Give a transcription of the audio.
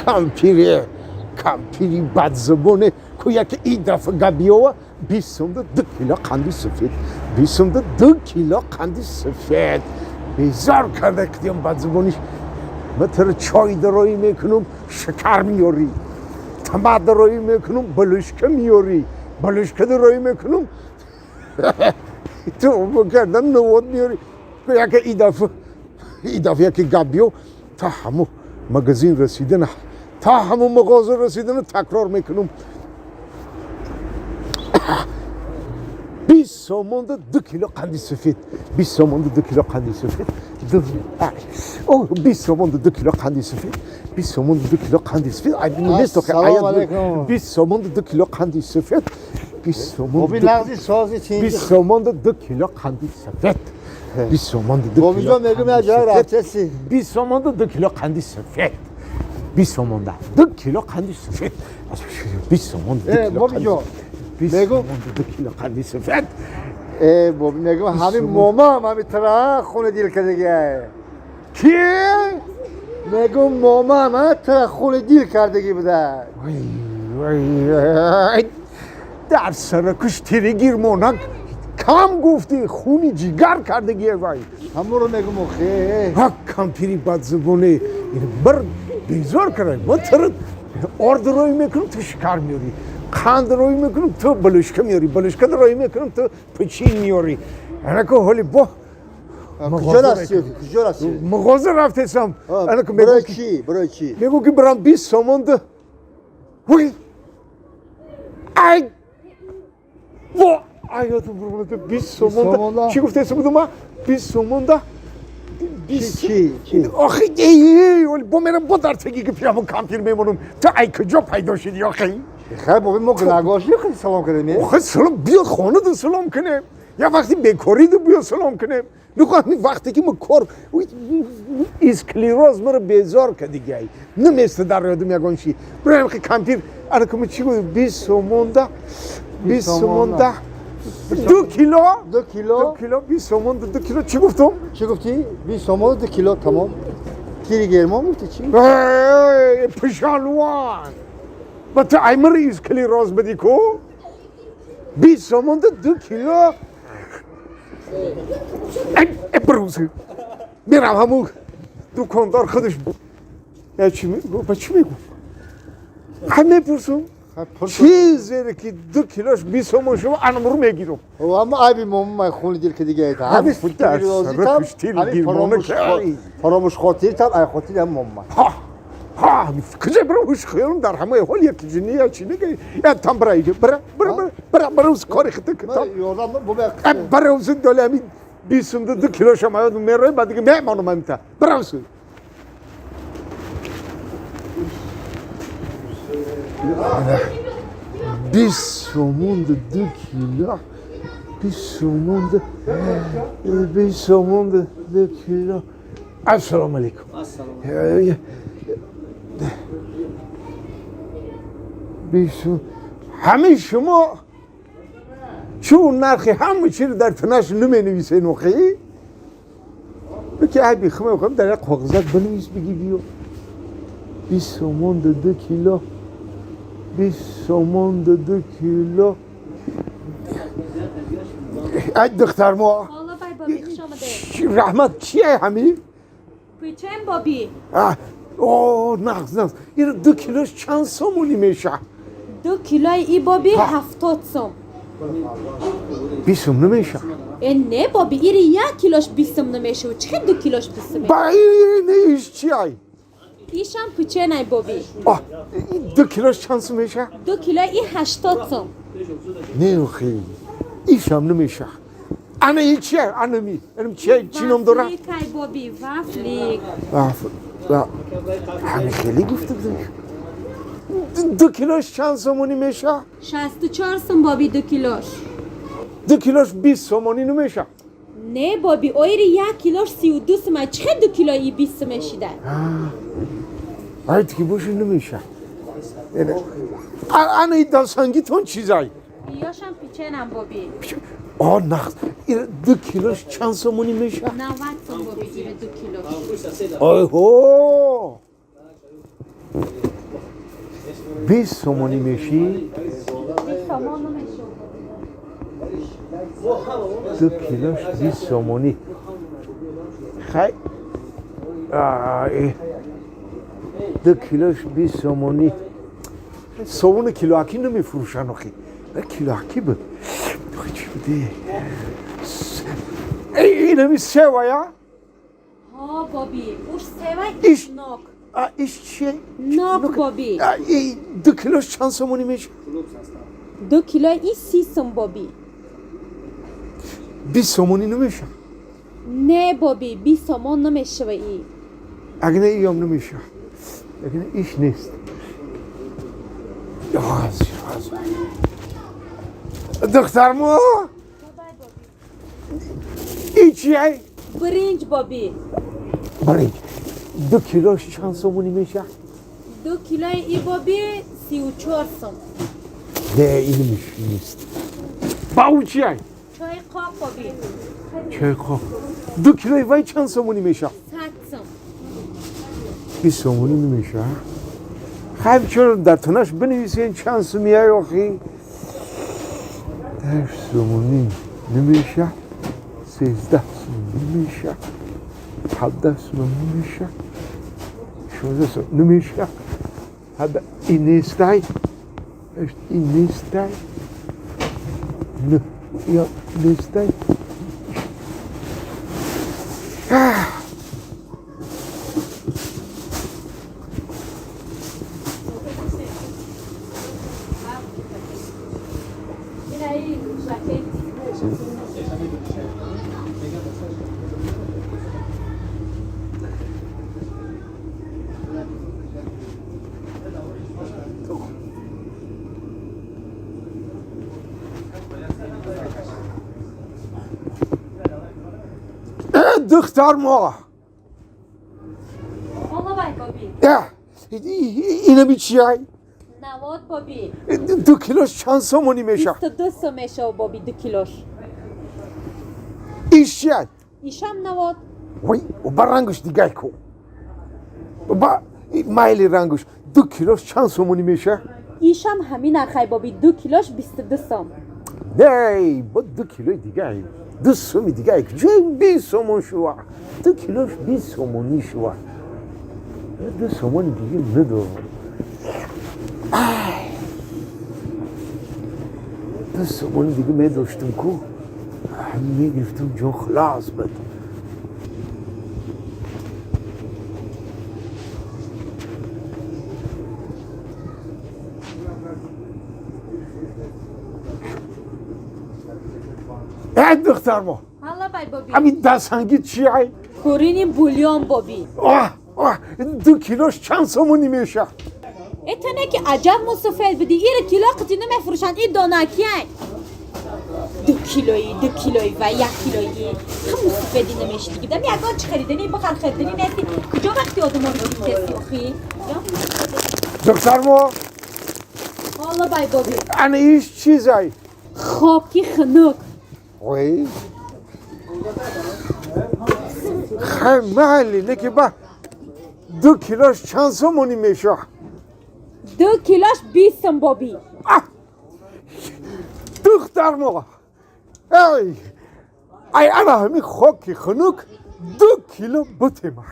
Кампире, кампири бадзабоне ку, яке и дафъа габиёва: 20 сомда 2 кило қанди сафед, 20 сомда 2 кило қанди сафед. Безор карда кидиам бадзабониш. Ма тара чой дароӣ мекунам, шакар меёрӣ, тама дароӣ мекунам, балушка меёрӣ, балушка дароӣ мекунам, ту кардан навод меёрӣ. Яке и дафъа яке гап биё, та ҳаму магазин расидана, та ҳаму мағоза расидана такрор мекунам: 20 сомонда 2 кило қанди сафед, 20 сомонда 2 кило қанди сафед, 20 сомонда 2 кило қанди сафед, 20 сомонда 2 кило қанди сафед. Ассалому алайкум. 20 сомонда 2 кило қанди сафед, 20 сомонда Боби, нағзи, сози, чинҷи? 20 сомонда 2 кило қанди сафед, 20 сомонда 2 кило Бобиҷон, мегӯм, як ҷой рафтеси. 20 сомонда 2 кило қанди сафед, 20 сомонда 2 кило қанди сафед, 20 сомонда 2 кило. Бобиҷон, 20 мегӯм- сомонда 2 кило қанди сафед. Э, боби, мегӯм, ҳамин момам ҳами тара хуни дил кардагия. Ки? Мегӯм, момам ҳа тара хуни дил кардагӣ буда. Вай, вай, дар саракуш тиригир монак кам гуфтӣ, хуни ҷигар кардагие, вай. Ҳамонро мегӯм охе. Ҳа, кампири бадзабоне бір безор карда. Ман тара орд рӯй мекунам, ту шикар меёрӣ, қанд рӯй мекунам, ту балушка меёрӣ, балушка рӯй мекунам, ту печин меёрӣ. Анако ҳоли бо Куҷо рафти, куҷо рафти? Мағоза рафтесам. Анако Барои мегӯ ки чӣ, барои чӣ? Мегӯ ки барам 20 сомонда, вой, ай во, ай, ёдам бурмада, 20 сомонда. Сомонда? Чӣ гуфтесам будум? 20 сомонда. Чӣ, чӣ? Охи, эй, оли бо мерам, бо дар теги гипиаму кампир мемонам. Ту ай куҷо пайдо шуди охи? Хай, боби, мо гунаҳгор шудем, хеле салом кардем е? Охи, салом, биё хона ду салом кунем, я вақти бекорӣ ду биё салом кунем. Нихоҳ вақте ки мо кор, склероз маро безор кардигай, наместа дар ёдам ягон чи. Бираем хи кампир. Ана ку чӣ гуфт? 20 сомонда, 20 сомонда 2 кило. 2 кило. 2 кило, 20 сомонда 2 кило. Чӣ гуфтум? Чӣ гуфтӣ? 20 сомон 2 кило, тамом. Кири гермон гуфтӣ, чӣ? Эй, пишалван, ба ту аймари склероз бидӣ ку, 20 сомонда 2 кило. Ай, бирӯз мерам ҳамун дукондор худаш я чӣ мегӯ, ба чӣ мегӯ, ҳа, мепурсум. Чӣ зере ки 2 килош 20 сомон шумо анамру мегирам. Аммо айби момам хуни дил ки дига Ҳам дар саракуш тири гирмона кай. Фаромӯшхотир там ай хотир ҳам момам. Ҳа ҳа, куҷа бирам, ҳуш хиёлам дар ҳамаи ҳол яки ҷини я чӣ нега, я там бира, иҷа бира, бира, бира, бира, бира, кори хита китоб. Ёрдам боби. Бира, узун доли ҳами 20 сумда 2 килошам аёд мерои, ба дига мемонам ҳамита, бира усу. 20 сомонда 2 кило, 20 сомонда, 20 сомонда 2 кило. Ассалому алайкум. Ҳамин шумо чун нархи ҳама чиро дар танаш наменависен охи? Ки ай бихма мехоҳам, дар як коғизак бинавис, бигӣ биё. 20 сомонда 2 кило, 20 сомонда 2 кило. Ай духтармо. Ҳола бай, боби, хуш омадед. Раҳмат. Чие ҳамин? Печен, боби. О, нағз, нағз. Ин 2 килош чанд сомонӣ меша? 2 килои и, боби, Ҳа. 70 сом. 20 сом намеша? Э, не, боби, ири 1 килош 20 сом намешавад, чӣ хел 2 килош 20 сом? Ба иш чи ай? Ишам печенай, боби. А, 2 килош чанд сом меша? 2 килои и 80 сом. Не, охи, ишам намеша. Ана и чия, анами анам чия, чӣ ном дора? Вафликай, боби, вафлик. Ҳами хеле гуфта будам. 2 килош чанд сомонӣ меша? 64 сом, боби, 2 килош. 2 килош 20 сомонӣ намеша? Не, боби, оири 1 килош 32 сом, ай чӣ хел 2 килои и 20 сом мешида? Айт ки боша, намеша. Ана и дасангитон чизай? Ёшам печенам, боби. О, нағз. 2 килош чанд сомонӣ меша? 90 сом, боби, ири 2 килош. Ойҳо. 20 сомонӣ мешӣ? 2 килош 20 сомонӣ. Хай, 2 килош 20 сомонӣ. Совуни килоакӣ намефурӯшанд охи. Килоакӣ буд. Чӣ буде? Инами севая? Ҳо боби, уш сева нок. Иш чие? Нок боби. 2 килош чанд сомонӣ мешавад? 2 кило и 30 сом боби. 20 сомонӣ намешавад? Не боби, 20 сомон намешава и. Агар не иём намешавад. Агар не иш нест. Духтармо? И чие? Биринҷ боби. Биринҷ. 2 килош чанд сомонӣ мешавад? 2 килои и боби 34 сом. Не, ин нест. Ба ӯ чие? Чойи қоқ боби. Чойи қоқ. 2 килои вай чанд сомонӣ мешавад? 100 сом. 20 сомонӣ намешавад? Хай, чаро дар танаш бинависен чанд сумияй охи? 8 сомонӣ намешавад, 13 сом намешавад, 17 сом намешавад, 16 сом намешавад. Ҳада ин нестай, ин нестай, ё нестай. Духтар мо. Инами чиай? Навод боби. 2 килош чанд сомонӣ мешавад? 22 сом мешавад боби 2 килош. Иш чиай? Ишам навод. Вой, ба рангаш дигай ку. Ба майли рангаш 2 килош чанд сомонӣ мешавад? Ишам ҳамин нархай боби, 2 килош 22 сом. Не, бо 2 килои дигай. 2 соми дигай куҷо 20 сомон шува? 2 килош 20 сомонӣ шува. 2 сомони дига надорам. 2 сомони дига медоштам ку, мегирифтам, ҷон хилос буд. Эй духтармо! Ҳала бай боби. Ҳамин дастҳангӣ чиай? Курини бульон боби. Оҳ, оҳ, 2 килош чанд сомонӣ мешавад? Этане ки аҷаб мусофир бидӣ, ира кило қити намефурӯшанд, и донакияй. 2 килои, 2 килои ва 1 килои. Ҳам мусофирди намешидӣ. Дам ягон чӣ хариданӣ, бихар хариданӣ нести. Куҷо вақти одамон кеси охи? Духтармо! Ҳала бай боби. Ана иш чизай? Хоки хунук. Ой. Хай майли, неки ба 2 килош чанд сомонӣ мешавад? 2 килош 20 сом боби. Духтармо! Эй! Ай ана ҳамин хоки хунук 2 кило бутема.